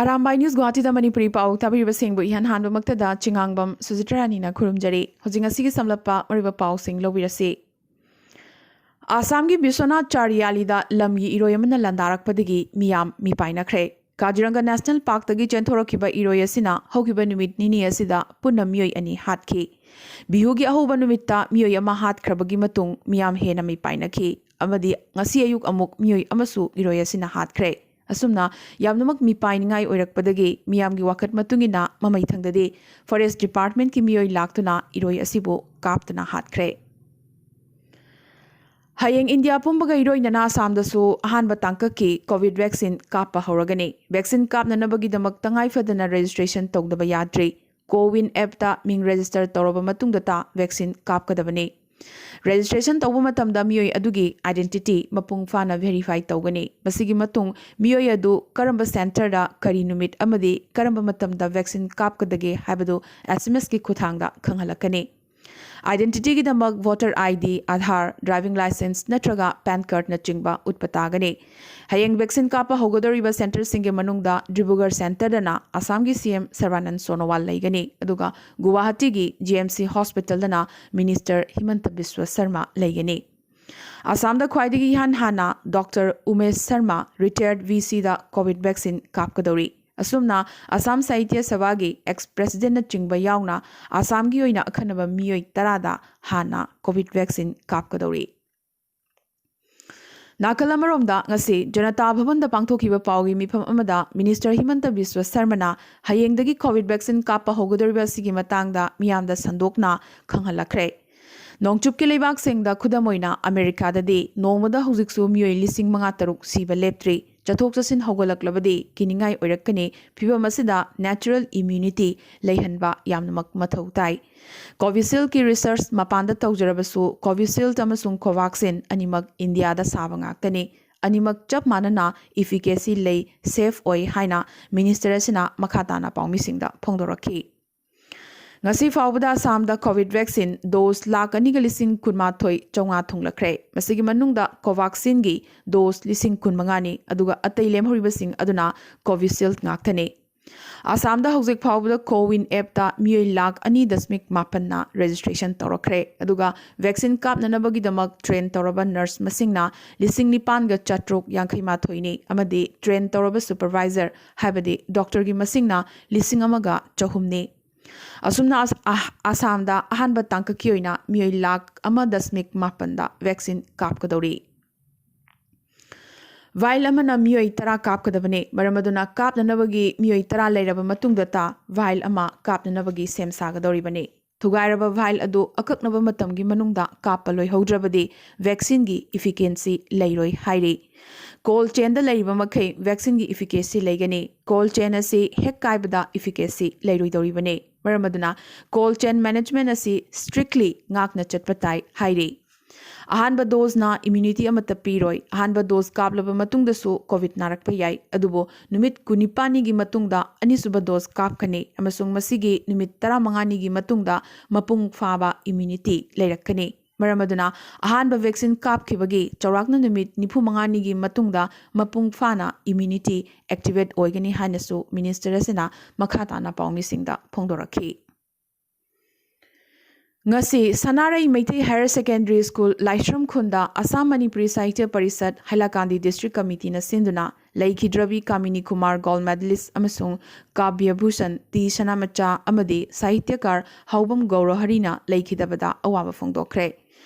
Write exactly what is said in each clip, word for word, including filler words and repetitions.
Arambai news ꯒꯨꯋꯥꯍꯥꯇꯤꯗ Manipuri ꯄꯥꯎ ꯇꯥꯕꯤꯔꯤꯕꯁꯤꯡꯕꯨ ꯏꯍꯥꯟ ꯍꯥꯟꯕꯃꯛꯇꯗ ꯆꯤꯉꯥꯡꯕꯝ ꯁꯨꯖꯤꯇ꯭ꯔꯥꯅꯤꯅ ꯈꯨꯔꯨꯝꯖꯔꯤ꯫ ꯍꯧꯖꯤꯛ ꯉꯁꯤꯒꯤ ꯁꯝꯂꯞꯄ ꯃꯔꯨꯑꯣꯏꯕ ꯄꯥꯎꯁꯤꯡ ꯂꯧꯕꯤꯔꯁꯤ꯫ ꯑꯁꯥꯝꯒꯤ ꯕꯤꯁ꯭ꯋꯅꯥꯊ ꯆꯥꯔꯤꯌꯥꯂꯤꯗ ꯂꯝꯒꯤ ꯏꯔꯣꯏ ꯑꯃꯅ ꯂꯥꯟꯗꯥꯔꯛꯄꯗꯒꯤ ꯃꯤꯌꯥꯝ ꯃꯤꯄꯥꯏꯅꯈ꯭ꯔꯦ꯫ ꯀꯥꯖꯤꯔꯪꯒ ꯅꯦꯁꯅꯦꯜ ꯄꯥꯔꯛꯇꯒꯤ ꯆꯦꯟꯊꯣꯔꯛꯈꯤꯕ ꯏꯔꯣꯏ ꯑꯁꯤꯅ ꯍꯧꯈꯤꯕ ꯅꯨꯃꯤꯠ ꯅꯤꯅꯤ ꯑꯁꯤꯗ ꯄꯨꯟꯅ ꯃꯤꯑꯣꯏ ꯑꯅꯤ ꯍꯥꯠꯈꯤ꯫ ꯕꯤꯍꯨꯒꯤ ꯑꯍꯧꯕ ꯅꯨꯃꯤꯠꯇ ꯃꯤꯑꯣꯏ ꯑꯃ ꯍꯥꯠꯈ꯭ꯔꯕꯒꯤ ꯃꯇꯨꯡ ꯃꯤꯌꯥꯝ ꯍꯦꯟꯅ ꯃꯤꯄꯥꯏꯅꯈꯤ ꯑꯃꯗꯤ ꯉꯁꯤ ꯑꯌꯨꯛ ꯑꯃꯨꯛ ꯃꯤꯑꯣꯏ ꯑꯃꯁꯨ ꯏꯔꯣꯏ ꯑꯁꯤꯅ ꯍꯥꯠꯈ꯭ꯔꯦ꯫ ꯑꯁꯨꯝꯅ ꯌꯥꯝꯅꯃꯛ ꯃꯤꯄꯥꯏꯅꯤꯡꯉꯥꯏ ꯑꯣꯏꯔꯛꯄꯗꯒꯤ ꯃꯤꯌꯥꯝꯒꯤ ꯋꯥꯀꯠ ꯃꯇꯨꯡ ꯏꯟꯅ ꯃꯃꯩ ꯊꯪꯗꯗꯤ ꯐꯣꯔꯦꯁ꯭ꯠ ꯗꯤꯄꯥꯔꯠꯃꯦꯟꯠꯀꯤ ꯃꯤꯑꯣꯏ ꯂꯥꯛꯇꯨꯅ ꯏꯔꯣꯏ ꯑꯁꯤꯕꯨ ꯀꯥꯞꯇꯨꯅ ꯍꯥꯠꯈ꯭ꯔꯦ꯫ ꯍꯌꯦꯡ ꯏꯟꯗꯤꯌꯥ ꯄꯨꯝꯕꯒ ꯏꯔꯣꯏꯅꯅ ꯑꯁꯥꯝꯗꯁꯨ ꯑꯍꯥꯟꯕ ꯇꯥꯡꯀꯛꯀꯤ ꯀꯣꯚꯤꯗ ꯚꯦꯛꯁꯤꯟ ꯀꯥꯞꯄ ꯍꯧꯔꯒꯅꯤ꯫ ꯚꯦꯛꯁꯤꯟ ꯀꯥꯞꯅꯅꯕꯒꯤꯗꯃꯛ ꯇꯉꯥꯏ ꯐꯗꯅ ꯔꯦꯖꯤꯁꯇ꯭ꯔꯦꯁꯟ ꯇꯧꯗꯕ ꯌꯥꯗ꯭ꯔꯤ꯫ ꯀꯣꯋꯤꯟ ꯑꯦꯞꯇ ꯃꯤꯡ ꯔꯦꯖꯤꯁꯇꯔ ꯇꯧꯔꯕ ꯃꯇꯨꯡꯗꯇ ꯚꯦꯛꯁꯤꯟ ꯀꯥꯞꯀꯗꯕꯅꯤ꯫ ꯔꯦꯖꯤꯁꯇ꯭ꯔꯦꯁꯟ ꯇꯧꯕ ꯃꯇꯝꯗ ꯃꯤꯑꯣꯏ ꯑꯗꯨꯒꯤ ꯑꯥꯏꯗꯦꯟꯇꯤꯇꯤ ꯃꯄꯨꯡ ꯐꯥꯅ ꯚꯦꯔꯤꯐꯥꯏ ꯇꯧꯒꯅꯤ꯫ ꯃꯁꯤꯒꯤ ꯃꯇꯨꯡ ꯃꯤꯑꯣꯏ ꯑꯗꯨ ꯀꯔꯝꯕ ꯁꯦꯟꯇꯔꯗ ꯀꯔꯤ ꯅꯨꯃꯤꯠ ꯑꯃꯗꯤ ꯀꯔꯝꯕ ꯃꯇꯝꯗ ꯚꯦꯛꯁꯤꯟ ꯀꯥꯞꯀꯗꯒꯦ ꯍꯥꯏꯕꯗꯨ ꯑꯦꯁ ꯑꯦꯝ ꯑꯦꯁꯀꯤ ꯈꯨꯠꯊꯥꯡꯗ ꯈꯪꯍꯜꯂꯛꯀꯅꯤ꯫ ꯑꯥꯏꯗꯦꯟꯇꯤꯇꯤꯒꯤꯗꯃꯛ voter I D, Aadhaar, driving licence ꯅꯠꯇ꯭ꯔꯒ ꯄꯦꯟ ꯀꯥꯔꯗꯅꯆꯤꯡꯕ ꯎꯠꯄ ꯇꯥꯒꯅꯤ꯫ ꯍꯌꯦꯡ ꯚꯦꯛꯁꯤꯟ ꯀꯥꯞꯄ ꯍꯧꯒꯗꯧꯔꯤꯕ ꯁꯦꯟꯇꯔꯁꯤꯡꯒꯤ ꯃꯅꯨꯡꯗ ꯗꯤꯕ꯭ꯔꯨꯒꯔ ꯁꯦꯟꯇꯔꯗꯅ ꯑꯁꯥꯝꯒꯤ ꯁꯤ ꯑꯦꯝ ꯁꯔꯕꯥꯅꯟꯗ ꯁꯣꯅꯣꯋꯥꯜ ꯂꯩꯒꯅꯤ, ꯑꯗꯨꯒ ꯒꯨꯋꯥꯍꯥꯇꯤꯒꯤ G M C ꯍꯣꯁꯄꯤꯇꯥꯜꯗꯅ minister ꯍꯤꯃꯟꯇ Visva Sharma ꯂꯩꯒꯅꯤ꯫ ꯑꯁꯥꯝꯗ ꯈ꯭ꯋꯥꯏꯗꯒꯤ ꯏꯍꯥꯟ ꯍꯥꯟꯅ ꯗꯣꯛꯇꯔ ꯎꯃꯦꯁ ꯁꯔꯃ, ꯔꯤꯇꯥꯌꯔꯗ ꯚꯤ ꯁꯤꯗ ꯀꯣꯚꯤꯗ ꯚꯦꯛꯁꯤꯟ ꯀꯥꯞꯀꯗꯧꯔꯤ꯫ ꯑꯁꯨꯝꯅ ꯑꯁꯥꯝ ꯁꯥꯍꯤꯇ꯭ꯌ ꯁꯚꯥꯒꯤ ꯑꯦꯛꯁ ꯄ꯭ꯔꯦꯁꯤꯗꯦꯟꯠꯅꯆꯤꯡꯕ ꯌꯥꯎꯅ ꯑꯁꯥꯝꯒꯤ ꯑꯣꯏꯅ ꯑꯈꯟꯅꯕ ꯃꯤꯑꯣꯏ ꯇꯔꯥꯗ ꯍꯥꯟꯅ ꯀꯣꯚꯤꯗ ꯚꯦꯛꯁꯤꯟ ꯀꯥꯞꯀꯗꯧꯔꯤ꯫ ꯅꯥꯀꯜ ꯑꯃꯔꯣꯝꯗ, ꯉꯁꯤ ꯖꯅꯇꯥ ꯚꯕꯟꯗ ꯄꯥꯡꯊꯣꯛꯈꯤꯕ ꯄꯥꯎꯒꯤ ꯃꯤꯐꯝ ꯑꯃꯗ ꯃꯤꯅꯤꯁꯇꯔ ꯍꯤꯃꯟꯇ ꯕꯤꯁ꯭ꯋ ꯁꯔꯃꯅ ꯍꯌꯦꯡꯗꯒꯤ ꯀꯣꯚꯤꯗ ꯚꯦꯛꯁꯤꯟ ꯀꯥꯞꯄ ꯍꯧꯒꯗꯧꯔꯤꯕ ꯑꯁꯤꯒꯤ ꯃꯇꯥꯡꯗ ꯃꯤꯌꯥꯝꯗ ꯁꯟꯗꯣꯛꯅ ꯈꯪꯍꯜꯂꯛꯈ꯭ꯔꯦ꯫ ꯅꯣꯡꯆꯨꯞꯀꯤ ꯂꯩꯕꯥꯛꯁꯤꯡꯗ, ꯈꯨꯗꯝ ꯑꯣꯏꯅ ꯑꯃꯦꯔꯤꯀꯥꯗꯗꯤ, ꯅꯣꯡꯃꯗ ꯍꯧꯖꯤꯛꯁꯨ ꯃꯤꯑꯣꯏ ꯂꯤꯁꯤꯡ ꯃꯉꯥ ꯇꯔꯨꯛ ꯁꯤꯕ ꯂꯦꯞꯇ꯭ꯔꯤ꯫ ꯆꯠꯊꯣꯛ ꯆꯠꯁꯤꯟ ꯍꯧꯒꯠꯂꯛꯂꯕꯗꯤ ꯀꯤꯅꯤꯡꯉꯥꯏ ꯑꯣꯏꯔꯛꯀꯅꯤ꯫ ꯐꯤꯚꯝ ꯑꯁꯤꯗ natural immunity ꯂꯩꯍꯟꯕ ꯌꯥꯝꯅꯃꯛ ꯃꯊꯧ ꯇꯥꯏ꯫ ꯀꯣꯚꯤꯁꯤꯜꯗꯀꯤ ꯔꯤꯁꯔꯆ ꯃꯄꯥꯟꯗ ꯇꯧꯖꯔꯕꯁꯨ, ꯀꯣꯚꯤꯁꯤꯜꯗ ꯑꯃꯁꯨꯡ ꯀꯣꯚꯥꯛꯁꯤꯟ ꯑꯅꯤꯃꯛ ꯏꯟꯗꯤꯌꯥꯗ ꯁꯥꯕ ꯉꯥꯛꯇꯅꯤ꯫ ꯑꯅꯤꯃꯛ ꯆꯞ ꯃꯥꯟꯅꯅ ꯏꯐꯤꯀꯦꯁꯤ ꯂꯩ, ꯁꯦꯐ ꯑꯣꯏ ꯍꯥꯏꯅ ꯃꯤꯅꯤꯁꯇꯔ ꯑꯁꯤꯅ ꯃꯈꯥ ꯇꯥꯅ ꯄꯥꯎꯃꯤꯁꯤꯡꯗ ꯐꯣꯡꯗꯣꯔꯛꯈꯤ꯫ ꯉꯁꯤ ꯐꯥꯎꯕꯗ ꯑꯁꯥꯝꯗ ꯀꯣꯚꯤꯗ ꯚꯦꯛꯁꯤꯟ ꯗꯣꯁ ꯂꯥꯈ ꯑꯅꯤꯒ ꯂꯤꯁꯤꯡ ꯀꯨꯟꯃꯥꯊꯣꯏ ꯆꯥꯝꯃꯉꯥ ꯊꯨꯡꯂꯈ꯭ꯔꯦ꯫ ꯃꯁꯤꯒꯤ ꯃꯅꯨꯡꯗ ꯀꯣꯚꯥꯛꯁꯤꯟꯒꯤ ꯗꯣꯁ ꯂꯤꯁꯤꯡ ꯀꯨꯟꯃꯉꯥꯅꯤ, ꯑꯗꯨꯒ ꯑꯇꯩ ꯂꯦꯝꯍꯧꯔꯤꯕꯁꯤꯡ ꯑꯗꯨꯅ ꯀꯣꯚꯤꯁꯤꯜꯗ ꯉꯥꯛꯇꯅꯤ꯫ ꯑꯁꯥꯝꯗ ꯍꯧꯖꯤꯛ ꯐꯥꯎꯕꯗ ꯀꯣꯋꯤꯟ ꯑꯦꯞꯇ ꯃꯤꯑꯣꯏ ꯂꯥꯈ ꯑꯅꯤ ꯗꯁꯃꯤꯛ ꯃꯥꯄꯟꯅ ꯔꯦꯖꯤꯁꯇ꯭ꯔꯦꯁꯟ ꯇꯧꯔꯛꯈ꯭ꯔꯦ, ꯑꯗꯨꯒ ꯚꯦꯛꯁꯤꯟ ꯀꯥꯞꯅꯅꯕꯒꯤꯗꯃꯛ ꯇ꯭ꯔꯦꯟ ꯇꯧꯔꯕ ꯅꯔꯁ ꯃꯁꯤꯡꯅ ꯂꯤꯁꯤꯡ ꯅꯤꯄꯥꯟꯒ ꯆꯥꯇ꯭ꯔꯨꯛ ꯌꯥꯡꯈꯩ ꯃꯥꯊꯣꯏꯅꯤ, ꯑꯃꯗꯤ ꯇ꯭ꯔꯦꯟ ꯇꯧꯔꯕ ꯁꯨꯄꯔꯚꯥꯏꯖꯔ, ꯍꯥꯏꯕꯗꯤ ꯗꯣꯛꯇꯔꯒꯤ ꯃꯁꯤꯡꯅ ꯂꯤꯁꯤꯡ ꯑꯃꯒ ꯆꯍꯨꯝꯅꯤ꯫ ꯑꯁꯨꯝꯅ ꯑꯁ-, ꯑ-, ꯑꯁꯥꯝꯗ ꯑꯍꯥꯟꯕ ꯇꯥꯡꯀꯛꯀꯤ ꯑꯣꯏꯅ ꯃꯤꯑꯣꯏ ꯂꯥꯈ ꯑꯃ ꯗꯁꯃꯤꯛ ꯃꯥꯄꯟꯗ ꯚꯦꯛꯁꯤꯟ ꯀꯥꯞꯀꯗꯧꯔꯤ꯫ ꯚꯥꯏꯜ ꯑꯃꯅ ꯃꯤꯑꯣꯏ ꯇꯔꯥ ꯀꯥꯞꯀꯗꯕꯅꯤ꯫ ꯃꯔꯝ ꯑꯗꯨꯅ ꯀꯥꯞꯅꯅꯕꯒꯤ ꯃꯤꯑꯣꯏ ꯇꯔꯥ ꯂꯩꯔꯕ ꯃꯇꯨꯡꯗ ꯇ ꯚꯥꯏꯜ ꯑꯃ ꯀꯥꯞꯅꯅꯕꯒꯤ ꯁꯦꯝ ꯁꯥꯒꯗꯧꯔꯤꯕꯅꯤ꯫ ꯊꯨꯒꯥꯏꯔꯕ ꯚꯥꯏꯜ ꯑꯗꯨ ꯑꯀꯛꯅꯕ ꯃꯇꯝꯒꯤ ꯃꯅꯨꯡꯗ ꯀꯥꯞꯄ ꯂꯣꯏꯍꯧꯗ꯭ꯔꯕꯗꯤ ꯚꯦꯛꯁꯤꯟꯒꯤ ꯏꯐꯤꯀꯦꯟꯁꯤ ꯂꯩꯔꯣꯏ ꯍꯥꯏꯔꯤ꯫ ꯀꯣꯜ ꯆꯦꯟꯗ ꯂꯩꯔꯤꯕ ꯃꯈꯩ ꯚꯦꯛꯁꯤꯟꯒꯤ ꯏꯐꯤꯀꯦꯁꯤ ꯂꯩꯒꯅꯤ꯫ ꯀꯣꯜ ꯆꯦꯟ ꯑꯁꯤ ꯍꯦꯛ ꯀꯥꯏꯕꯗ ꯏꯐꯤꯀꯦꯁꯤ ꯂꯩꯔꯣꯏꯗꯧꯔꯤꯕꯅꯤ꯫ ꯃꯔꯝ ꯑꯗꯨꯅ ꯀꯣꯜ ꯆꯦꯟ ꯃꯦꯅꯦꯖꯃꯦꯟ ꯑꯁꯤ ꯁ꯭ꯇ꯭ꯔꯤꯛꯂꯤ ꯉꯥꯛꯅ ꯆꯠꯄ ꯇꯥꯏ ꯍꯥꯏꯔꯤ꯫ ꯑꯍꯥꯟꯕ ꯗꯣꯁꯅ ꯏꯝꯌꯨꯅꯤꯇꯤ ꯑꯃꯠꯇ ꯄꯤꯔꯣꯏ꯫ ꯑꯍꯥꯟꯕ ꯗꯣꯁ ꯀꯥꯞꯂꯕ ꯃꯇꯨꯡꯗꯁꯨ ꯀꯣꯚꯤꯗ ꯅꯥꯔꯛꯄ ꯌꯥꯏ, ꯑꯗꯨꯕꯨ ꯅꯨꯃꯤꯠ ꯀꯨꯟꯅꯤꯄꯥꯟꯅꯤꯒꯤ ꯃꯇꯨꯡꯗ ꯑꯅꯤꯁꯨꯕ ꯗꯣꯁ ꯀꯥꯞꯀꯅꯤ, ꯑꯃꯁꯨꯡ ꯃꯁꯤꯒꯤ ꯅꯨꯃꯤꯠ ꯇꯔꯥꯃꯉꯥꯅꯤꯒꯤ ꯃꯇꯨꯡꯗ ꯃꯄꯨꯡ ꯐꯥꯕ ꯏꯝꯌꯨꯅꯤꯇꯤ ꯂꯩꯔꯛꯀꯅꯤ꯫ ꯃꯔꯝ ꯑꯗꯨꯅ ꯑꯍꯥꯟꯕ ꯚꯦꯛꯁꯤꯟ ꯀꯥꯞꯈꯤꯕꯒꯤ ꯆꯥꯎꯔꯥꯛꯅ ꯅꯨꯃꯤꯠ ꯅꯤꯐꯨ ꯃꯉꯥꯅꯤꯒꯤ ꯃꯇꯨꯡꯗ ꯃꯄꯨꯡ ꯐꯥꯅ ꯏꯝꯌꯨꯅꯤꯇꯤ ꯑꯦꯛꯇꯤꯚꯦꯠ ꯑꯣꯏꯒꯅꯤ ꯍꯥꯏꯅꯁꯨ ꯃꯤꯅꯤꯁꯇꯔ ꯑꯁꯤꯅ ꯃꯈꯥ ꯇꯥꯅ ꯄꯥꯎꯃꯤꯁꯤꯡꯗ ꯐꯣꯡꯗꯣꯔꯛꯈꯤ꯫ ꯉꯁꯤ ꯁꯅꯥꯔꯩ ꯃꯩꯇꯩ ꯍꯥꯌꯔ ꯁꯦꯀꯦꯟꯗꯔꯤ ꯁ꯭ꯀꯨꯜ ꯂꯥꯏꯁ꯭ꯔꯝ ꯈꯨꯟꯗ ꯑꯁꯥꯝ ꯃꯅꯤꯄꯨꯔꯤ ꯁꯥꯍꯤꯇ꯭ꯌ ꯄꯔꯤꯁꯠ ꯍꯥꯏꯂꯥꯀꯥꯟꯗꯤ ꯗꯤꯁꯇ꯭ꯔꯤꯛ ꯀꯃꯤꯇꯤꯅ ꯁꯤꯟꯗꯨꯅ ꯂꯩꯈꯤꯗ꯭ꯔꯕꯤ ꯀꯥꯃꯤꯅꯤ ꯀꯨꯃꯥꯔ ꯒꯣꯜꯗ ꯃꯦꯗꯂꯤꯁ ꯑꯃꯁꯨꯡ ꯀꯥꯕ꯭ꯌ ꯚꯨꯁꯟ ꯇꯤ ꯁꯅꯥꯃꯆꯥ ꯑꯃꯗꯤ ꯁꯥꯍꯤꯇ꯭ꯌꯀꯥꯔ ꯍꯥꯎꯕꯝ ꯒꯧꯔꯍꯔꯤꯅ ꯂꯩꯈꯤꯗꯕꯗ ꯑꯋꯥꯕ ꯐꯣꯡꯗꯣꯛꯈ꯭ꯔꯦ꯫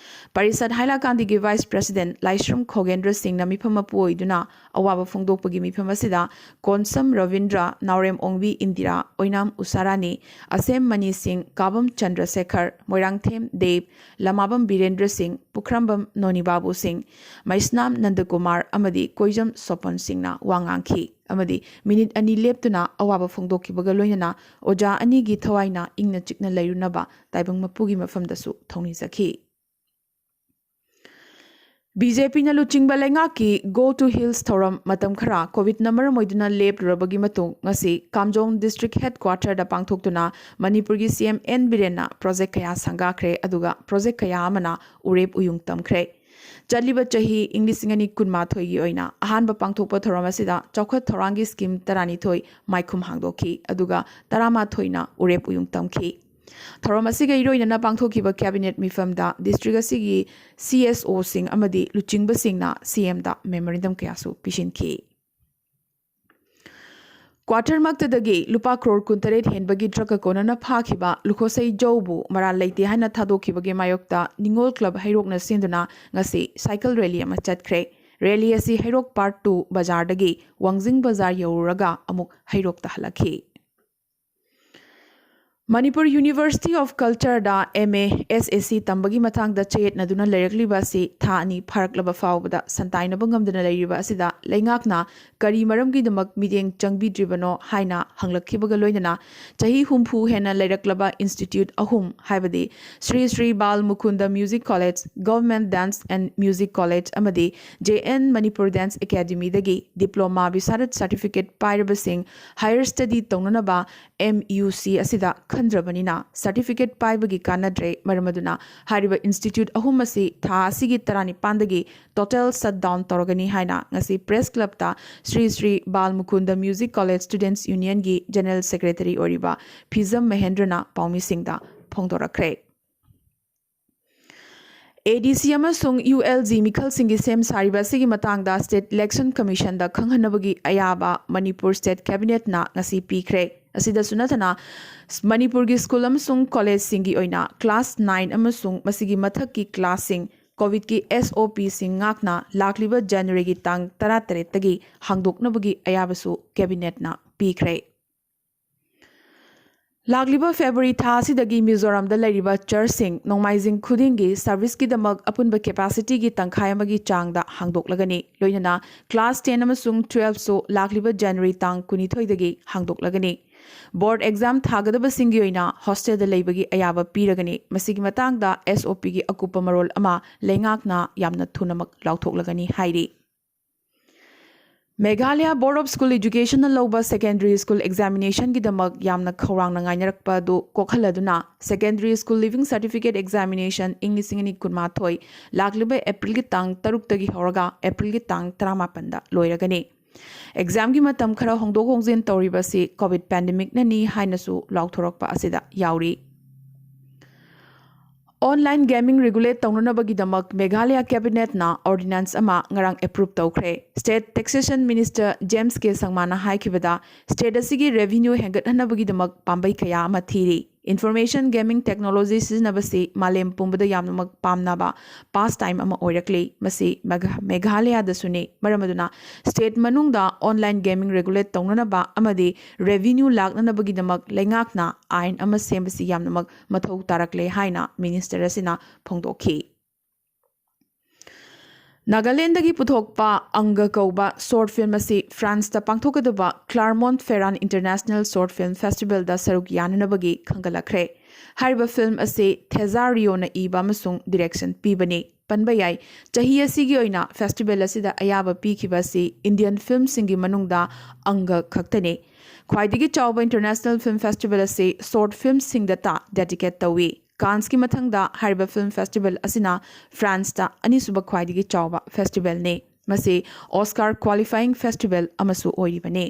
ꯄꯔꯤꯁꯠ ꯍꯥꯏꯂꯥꯀꯥꯟꯗꯤꯒꯤ ꯚꯥꯏꯁ ꯄ꯭ꯔꯦꯁꯤꯗꯦꯟꯠ ꯂꯥꯏꯁ꯭ꯔꯝ ꯈꯣꯒꯦꯟꯗ꯭ꯔ ꯁꯤꯡꯅ ꯃꯤꯐꯝ ꯃꯄꯨ ꯑꯣꯏꯗꯨꯅ ꯑꯋꯥꯕ ꯐꯣꯡꯗꯣꯛꯄꯒꯤ ꯃꯤꯐꯝ ꯑꯁꯤꯗ ꯀꯣꯟꯁꯝ ꯔꯕꯤꯟꯗ꯭ꯔ, ꯅꯥꯎꯔꯦꯝ ꯑꯣꯡꯕꯤ ꯏꯟꯗꯤꯔꯥ, ꯑꯣꯏꯅꯥꯝ ꯎꯁꯥꯔꯥꯅꯤ, ꯑꯁꯦꯝ ꯃꯅꯤ ꯁꯤꯡ, ꯀꯥꯕꯝ ꯆꯟꯗ꯭ꯔꯁꯦꯈꯔ, ꯃꯣꯏꯔꯥꯡꯊꯦꯝ ꯗꯦꯕ, ꯂꯃꯥꯕꯝ ꯕꯤꯔꯦꯟꯗ꯭ꯔ ꯁꯤꯡ, ꯄꯨꯈ꯭ꯔꯝꯕꯝ ꯅꯣꯅꯤꯕꯥꯕꯨ ꯁꯤꯡ, ꯃꯩꯁꯅꯥꯝ ꯅꯟꯗꯀꯨꯃꯥꯔ ꯑꯃꯗꯤ ꯀꯣꯏꯖꯝ ꯁꯣꯄꯟ ꯁꯤꯡꯅ ꯋꯥ ꯉꯥꯡꯈꯤ ꯑꯃꯗꯤ ꯃꯤꯅꯤꯠ ꯑꯅꯤ ꯂꯦꯞꯇꯨꯅ ꯑꯋꯥꯕ ꯐꯣꯡꯗꯣꯛꯈꯤꯕꯒ ꯂꯣꯏꯅꯅ ꯑꯣꯖꯥ ꯑꯅꯤꯒꯤ ꯊꯋꯥꯏꯅ ꯏꯪꯅ ꯆꯤꯛꯅ ꯂꯩꯔꯨꯅꯕ ꯇꯥꯏꯕꯪ ꯃꯄꯨꯒꯤ ꯃꯐꯝꯗꯁꯨ ꯊꯧꯅꯤꯖꯈꯤ꯫ ꯕꯤ ꯖꯦ ꯄꯤꯅ ꯂꯨꯆꯤꯡꯕ ꯂꯩꯉꯥꯛꯀꯤ Go to Hills ꯊꯧꯔꯝ ꯃꯇꯝ ꯈꯔ ꯀꯣꯚꯤꯗꯅ ꯃꯔꯝ ꯑꯣꯏꯗꯨꯅ ꯂꯦꯞꯂꯨꯔꯕꯒꯤ ꯃꯇꯨꯡ ꯉꯁꯤ ꯀꯥꯝꯖꯣꯡ ꯗꯤꯁꯇ꯭ꯔꯤꯛ ꯍꯦꯗꯀ꯭ꯋꯥꯇꯔꯗ ꯄꯥꯡꯊꯣꯛꯇꯨꯅ ꯃꯅꯤꯄꯨꯔꯒꯤ ꯁꯤ ꯑꯦꯝ ꯑꯦꯟ ꯕꯤꯔꯦꯟꯅ ꯄ꯭ꯔꯣꯖꯦꯛ ꯀꯌꯥ ꯁꯪꯒꯥꯈ꯭ꯔꯦ, ꯑꯗꯨꯒ ꯄ꯭ꯔꯣꯖꯦꯛ ꯀꯌꯥ ꯑꯃꯅ ꯎꯔꯦꯞ ꯎꯌꯨꯡ ꯇꯝꯈ꯭ꯔꯦ꯫ ꯆꯠꯂꯤꯕ ꯆꯍꯤ ꯏꯪ ꯂꯤꯁꯤꯡ ꯑꯅꯤ ꯀꯨꯟꯃꯥꯊꯣꯏꯒꯤ ꯑꯣꯏꯅ ꯑꯍꯥꯟꯕ ꯄꯥꯡꯊꯣꯛꯄ ꯊꯧꯔꯝ ꯑꯁꯤꯗ ꯆꯥꯎꯈꯠ ꯊꯧꯔꯥꯡꯒꯤ ꯁ꯭ꯀꯤꯝ ꯇꯔꯥꯅꯤꯊꯣꯏ ꯃꯥꯏꯈꯨꯝ ꯍꯥꯡꯗꯣꯛꯈꯤ, ꯑꯗꯨꯒ ꯇꯔꯥꯃꯥꯊꯣꯏꯅ ꯎꯔꯦꯞ ꯎꯌꯨꯡ ꯇꯝꯈꯤ꯫ ꯊꯧꯔꯝ ꯑꯁꯤꯒ ꯏꯔꯣꯏꯅꯅ ꯄꯥꯡꯊꯣꯛꯈꯤꯕ ꯀꯦꯕꯤꯅꯦꯠ ꯃꯤꯐꯝꯗ ꯗꯤꯁꯇ꯭ꯔꯤꯛ ꯑꯁꯤꯒꯤ ꯁꯤ ꯑꯦꯁ ꯑꯣꯁꯤꯡ ꯑꯃꯗꯤ ꯂꯨꯆꯤꯡꯕꯁꯤꯡꯅ ꯁꯤ ꯑꯦꯝꯗ ꯃꯦꯃꯣꯔꯦꯟꯗꯝ ꯀꯌꯥꯁꯨ ꯄꯤꯁꯤꯟꯈꯤ꯫ ꯀ꯭ꯋꯥꯇꯔꯃꯛꯇꯗꯒꯤ ꯂꯨꯄꯥ ꯀ꯭ꯔꯣꯔ ꯀꯨꯟꯇꯔꯦꯠ ꯍꯦꯟꯕꯒꯤ ꯗ꯭ꯔꯒꯀ ꯀꯣꯟꯅꯅ ꯐꯥꯈꯤꯕ ꯂꯨꯈꯣꯁꯩ ꯖꯧꯕꯨ ꯃꯔꯥꯜ ꯂꯩꯇꯦ ꯍꯥꯏꯅ ꯊꯥꯗꯣꯛꯈꯤꯕꯒꯤ ꯃꯥꯌꯣꯛꯇ ꯅꯤꯉꯣꯜ ꯀ꯭ꯂꯕ ꯍꯩꯔꯣꯛꯅ ꯁꯤꯟꯗꯨꯅ ꯉꯁꯤ ꯁꯥꯏꯀꯜ ꯔꯦꯂꯤ ꯑꯃ ꯆꯠꯈ꯭ꯔꯦ꯫ ꯔꯦꯂꯤ ꯑꯁꯤ ꯍꯩꯔꯣꯛ ꯄꯥꯔꯠ ꯇꯨ ꯕꯖꯥꯔꯗꯒꯤ ꯋꯥꯡꯖꯤꯡ ꯕꯖꯥꯔ ꯌꯧꯔꯨꯔꯒ ꯑꯃꯨꯛ ꯍꯩꯔꯣꯛꯇ ꯍꯜꯂꯛꯈꯤ꯫ Manipur University of Cultureꯗ M A S S C ꯇꯝꯕꯒꯤ ꯃꯇꯥꯡꯗ ꯆꯌꯦꯠꯅꯗꯨꯅ ꯂꯩꯔꯛꯂꯤꯕ ꯑꯁꯤ ꯊꯥ ꯑꯅꯤ ꯐꯥꯔꯛꯂꯕ ꯐꯥꯎꯕꯗ ꯁꯟꯇꯥꯏꯅꯕ ꯉꯝꯗꯅ ꯂꯩꯔꯤꯕ ꯑꯁꯤꯗ ꯂꯩꯉꯥꯛꯅ ꯀꯔꯤ ꯃꯔꯝꯒꯤꯗꯃꯛ ꯃꯤꯠꯌꯦꯡ ꯆꯪꯕꯤꯗ꯭ꯔꯤꯕꯅꯣ ꯍꯥꯏꯅ ꯍꯪꯂꯛꯈꯤꯕꯒ ꯂꯣꯏꯅꯅ ꯆꯍꯤ ꯍꯨꯝꯐꯨ ꯍꯦꯟꯅ ꯂꯩꯔꯛꯂꯕ institute ꯑꯍꯨꯝ, ꯍꯥꯏꯕꯗꯤ Shri Shri Bal Mukunda Music College, Government Dance and Music College ꯑꯃꯗꯤ J N Manipur Dance Academyꯗꯒꯤ diploma ꯕꯤꯁꯥꯔꯠ certificate ꯄꯥꯏꯔꯕꯁꯤꯡ higher study ꯇꯧꯅꯅꯕ M U C ꯑꯁꯤꯗ ꯈꯟꯗ꯭ꯔꯕꯅꯤꯅ certificate ꯄꯥꯏꯕꯒꯤ ꯀꯥꯟꯅꯗ꯭ꯔꯦ꯫ ꯃꯔꯝ ꯑꯗꯨꯅ ꯍꯥꯏꯔꯤꯕ institute ꯑꯍꯨꯝ ꯑꯁꯤ ꯊꯥ ꯑꯁꯤꯒꯤ ꯇꯔꯥꯅꯤꯄꯥꯟꯗꯒꯤ total shutdown ꯇꯧꯔꯒꯅꯤ ꯍꯥꯏꯅ ꯉꯁꯤ ꯄ꯭ꯔꯦꯁ ꯀ꯭ꯂꯕꯇ Shri Shri Bal Mukunda Music College Students Unionꯒꯤ General Secretary ꯑꯣꯏꯔꯤꯕ ꯐꯤꯖꯝ ꯃꯍꯦꯟꯗ꯭ꯔꯅ ꯄꯥꯎꯃꯤꯁꯤꯡꯗ ꯐꯣꯡꯗꯣꯔꯛꯈ꯭ꯔꯦ꯫ A D C ꯑꯃꯁꯨꯡ U L G ꯃꯤꯈꯜꯁꯤꯡꯒꯤ ꯁꯦꯝ ꯁꯥꯔꯤꯕ ꯑꯁꯤꯒꯤ ꯃꯇꯥꯡꯗ State Election Commissionꯗ ꯈꯪꯍꯟꯅꯕꯒꯤ ꯑꯌꯥꯕ ꯃꯅꯤꯄꯨꯔ State Cabinetꯅ ꯉꯁꯤ ꯄꯤꯈ꯭ꯔꯦ꯫ ꯑꯁꯤꯗꯁꯨ ꯅꯠꯇꯅ, ꯃꯅꯤꯄꯨꯔꯒꯤ ꯁ꯭ꯀꯨꯜ ꯑꯃꯁꯨꯡ ꯀꯣꯂꯦꯖꯁꯤꯡꯒꯤ ꯑꯣꯏꯅ class nine ꯑꯃꯁꯨꯡ ꯃꯁꯤꯒꯤ ꯃꯊꯛꯀꯤ classꯁꯤꯡ COVIDꯀꯤ S O Pꯁꯤꯡ ꯉꯥꯛꯅ ꯂꯥꯛꯂꯤꯕ Januaryꯒꯤ ꯇꯥꯡ ꯇꯔꯥꯇꯔꯦꯠꯇꯒꯤ ꯍꯥꯡꯗꯣꯛꯅꯕꯒꯤ ꯑꯌꯥꯕꯁꯨ Cabinetꯅ ꯄꯤꯈ꯭ꯔꯦ꯫ ꯂꯥꯛꯂꯤꯕ February ꯊꯥ ꯑꯁꯤꯗꯒꯤ ꯃꯤꯖꯣꯔꯥꯝꯗ ꯂꯩꯔꯤꯕ churchꯁꯤꯡ ꯅꯣꯡꯃꯥꯏꯖꯤꯡ ꯈꯨꯗꯤꯡꯒꯤ serviceꯀꯤꯗꯃꯛ ꯑꯄꯨꯟꯕ capacityꯒꯤ ꯇꯪꯈꯥꯏ ꯑꯃꯒꯤ ꯆꯥꯡꯗ ꯍꯥꯡꯗꯣꯛꯂꯒꯅꯤ꯫ ꯂꯣꯏꯅꯅ class ten ꯑꯃꯁꯨꯡ twelveꯁꯨ ꯂꯥꯛꯂꯤꯕ January ꯇꯥꯡ ꯀꯨꯟꯅꯤꯊꯣꯏꯗꯒꯤ ꯍꯥꯡꯗꯣꯛꯂꯒꯅꯤ꯫ ꯕꯣꯔꯗ ꯑꯦꯛꯖꯥꯝ ꯊꯥꯒꯗꯕꯁꯤꯡꯒꯤ ꯑꯣꯏꯅ ꯍꯣꯁꯇꯦꯜꯗ ꯂꯩꯕꯒꯤ ꯑꯌꯥꯕ ꯄꯤꯔꯒꯅꯤ꯫ ꯃꯁꯤꯒꯤ ꯃꯇꯥꯡꯗ ꯑꯦꯁ ꯑꯣ ꯄꯤꯒꯤ ꯑꯀꯨꯞꯄ ꯃꯔꯣꯜ ꯑꯃ ꯂꯩꯉꯥꯛꯅ ꯌꯥꯝꯅ ꯊꯨꯅꯃꯛ ꯂꯥꯎꯊꯣꯛꯂꯒꯅꯤ ꯍꯥꯏꯔꯤ꯫ ꯃꯦꯘꯥꯂꯌꯥ ꯕꯣꯔꯗ ꯑꯣꯐ ꯁ꯭ꯀꯨꯜ ꯏꯗꯨꯀꯦꯁꯟꯅ ꯂꯧꯕ ꯁꯦꯀꯦꯟꯗꯔꯤ ꯁ꯭ꯀꯨꯜ ꯑꯦꯛꯖꯥꯃꯤꯅꯦꯁꯟꯒꯤꯗꯃꯛ ꯌꯥꯝꯅ ꯈꯧꯔꯥꯡꯅ ꯉꯥꯏꯅꯔꯛꯄ ꯑꯗꯨ ꯀꯣꯛꯍꯜꯂꯗꯨꯅ, secondary school leaving certificate examination ꯏꯪ ꯂꯤꯁꯤꯡ ꯑꯅꯤ ꯀꯨꯟꯃꯥꯊꯣꯏ ꯂꯥꯛꯂꯤꯕ ꯑꯦꯄ꯭ꯔꯤꯜꯒꯤ ꯇꯥꯡ ꯇꯔꯨꯛꯇꯒꯤ ꯍꯧꯔꯒ ꯑꯦꯄ꯭ꯔꯤꯜꯒꯤ ꯇꯥꯡ ꯇꯔꯥꯃꯥꯄꯟꯗ ꯂꯣꯏꯔꯒꯅꯤ꯫ ꯑꯦꯛꯖꯥꯝꯒꯤ ꯃꯇꯝ ꯈꯔ ꯍꯣꯡꯗꯣꯛ ꯍꯣꯡꯖꯤꯟ ꯇꯧꯔꯤꯕꯁꯤ ꯀꯣꯚꯤꯗ ꯄꯦꯟꯗꯦꯃꯤꯛꯅꯅꯤ ꯍꯥꯏꯅꯁꯨ ꯂꯥꯎꯊꯣꯔꯛꯄ ꯑꯁꯤꯗ ꯌꯥꯎꯔꯤ꯫ ꯑꯣꯟꯂꯥꯏꯟ ꯒꯦꯃꯤꯡ ꯔꯤꯒꯨꯂꯦꯠ ꯇꯧꯅꯅꯕꯒꯤꯗꯃꯛ ꯃꯦꯘꯥꯂꯌꯥ ꯀꯦꯕꯤꯅꯦꯠꯅ ꯑꯣꯔꯗꯤꯅꯥꯟꯁ ꯑꯃ ꯉꯔꯥꯡ ꯑꯦꯄ꯭ꯔꯨꯞ ꯇꯧꯈ꯭ꯔꯦ꯫ State taxation minister James K ꯁꯪꯃꯥꯅ ꯍꯥꯏꯈꯤꯕꯗ, ꯁ꯭ꯇꯦꯠ ꯑꯁꯤꯒꯤ ꯔꯦꯚꯤꯅ꯭ꯌꯨ ꯍꯦꯟꯒꯠꯍꯟꯅꯕꯒꯤꯗꯃꯛ ꯄꯥꯝꯕꯩ ꯀꯌꯥ ꯑꯃ ꯊꯤꯔꯤ꯫ ꯏꯟꯐꯣꯔꯃꯦꯁꯟ ꯒꯦꯃꯤꯡ ꯇꯦꯛꯅꯣꯂꯣꯖꯤ ꯁꯤꯖꯤꯟꯅꯕꯁꯤ ꯃꯥꯂꯦꯝ ꯄꯨꯝꯕꯗ ꯌꯥꯝꯅꯃꯛ ꯄꯥꯝꯅꯕ ꯄꯥꯁ ꯇꯥꯏꯝ ꯑꯃ ꯑꯣꯏꯔꯛꯂꯤ꯫ ꯃꯁꯤ ꯃꯦꯘ-, ꯃꯦꯘꯥꯂꯌꯥꯗꯁꯨꯅꯤ꯫ ꯃꯔꯝ ꯑꯗꯨꯅ ꯁ꯭ꯇꯦꯠ ꯃꯅꯨꯡꯗ ꯑꯣꯟꯂꯥꯏꯟ ꯒꯦꯃꯤꯡ ꯔꯤꯒꯨꯂꯦꯠ ꯇꯧꯅꯅꯕ ꯑꯃꯗꯤ ꯔꯦꯚꯤꯅ꯭ꯌꯨ ꯂꯥꯛꯅꯅꯕꯒꯤꯗꯃꯛ ꯂꯩꯉꯥꯛꯅ ꯑꯥꯏꯟ ꯑꯃ ꯁꯦꯝꯕꯁꯤ ꯌꯥꯝꯅꯃꯛ ꯃꯊꯧ ꯇꯥꯔꯛꯂꯦ ꯍꯥꯏꯅ ꯃꯤꯅꯤꯁꯇꯔ ꯑꯁꯤꯅ ꯐꯣꯡꯗꯣꯛꯈꯤ꯫ ꯅꯥꯒꯥꯂꯦꯟꯗꯒꯤ ꯄꯨꯊꯣꯛꯄ ꯑꯪꯒ ꯀꯧꯕ ꯁꯣꯔꯠ ꯐꯤꯜꯝ ꯑꯁꯤ ꯐ꯭ꯔꯥꯟꯁꯇ ꯄꯥꯡꯊꯣꯛꯀꯗꯕ ꯀ꯭ꯂꯥꯔꯃꯣꯟꯠ ꯐꯦꯔꯥꯟ ꯏꯟꯇꯔꯅꯦꯁꯅꯦꯜ ꯁꯣꯔꯠ ꯐꯤꯜꯝ ꯐꯦꯁꯇꯤꯚꯦꯜꯗ ꯁꯔꯨꯛ ꯌꯥꯅꯅꯕꯒꯤ ꯈꯟꯒꯠꯂꯛꯈ꯭ꯔꯦ꯫ ꯍꯥꯏꯔꯤꯕ ꯐꯤꯜꯝ ꯑꯁꯤ ꯊꯦꯖꯥ ꯔꯤꯑꯣꯅ ꯏꯕ ꯑꯃꯁꯨꯡ ꯗꯤꯔꯦꯛꯁꯟ ꯄꯤꯕꯅꯤ꯫ ꯄꯟꯕ ꯌꯥꯏ, ꯆꯍꯤ ꯑꯁꯤꯒꯤ ꯑꯣꯏꯅ ꯐꯦꯁꯇꯤꯚꯦꯜ ꯑꯁꯤꯗ ꯑꯌꯥꯕ ꯄꯤꯈꯤꯕ ꯑꯁꯤ ꯏꯟꯗꯤꯌꯟ ꯐꯤꯜꯝꯁꯤꯡꯒꯤ ꯃꯅꯨꯡꯗ ꯑꯪꯒ ꯈꯛꯇꯅꯤ꯫ ꯈ꯭ꯋꯥꯏꯗꯒꯤ ꯆꯥꯎꯕ ꯏꯟꯇꯔꯅꯦꯁꯅꯦꯜ ꯐꯤꯜꯝ ꯐꯦꯁꯇꯤꯚꯦꯜ ꯑꯁꯤ ꯁꯣꯔꯠ ꯐꯤꯜꯝꯁꯤꯡꯗꯇ ꯗꯦꯗꯤꯀꯦꯠ ꯇꯧꯏ꯫ ꯀꯥꯟꯁꯀꯤ ꯃꯊꯪꯗ ꯍꯥꯏꯔꯤꯕ ꯐꯤꯜꯝ ꯐꯦꯁꯇꯤꯚꯦꯜ ꯑꯁꯤꯅ ꯐ꯭ꯔꯥꯟꯁꯇ ꯑꯅꯤꯁꯨꯕ ꯈ꯭ꯋꯥꯏꯗꯒꯤ ꯆꯥꯎꯕ ꯐꯦꯁꯇꯤꯚꯦꯜꯅꯤ꯫ ꯃꯁꯤ ꯑꯣꯁꯀꯥꯔ ꯀ꯭ꯋꯥꯂꯤꯐꯥꯏꯌꯤꯡ ꯐꯦꯁꯇꯤꯚꯦꯜ ꯑꯃꯁꯨ ꯑꯣꯏꯔꯤꯕꯅꯤ꯫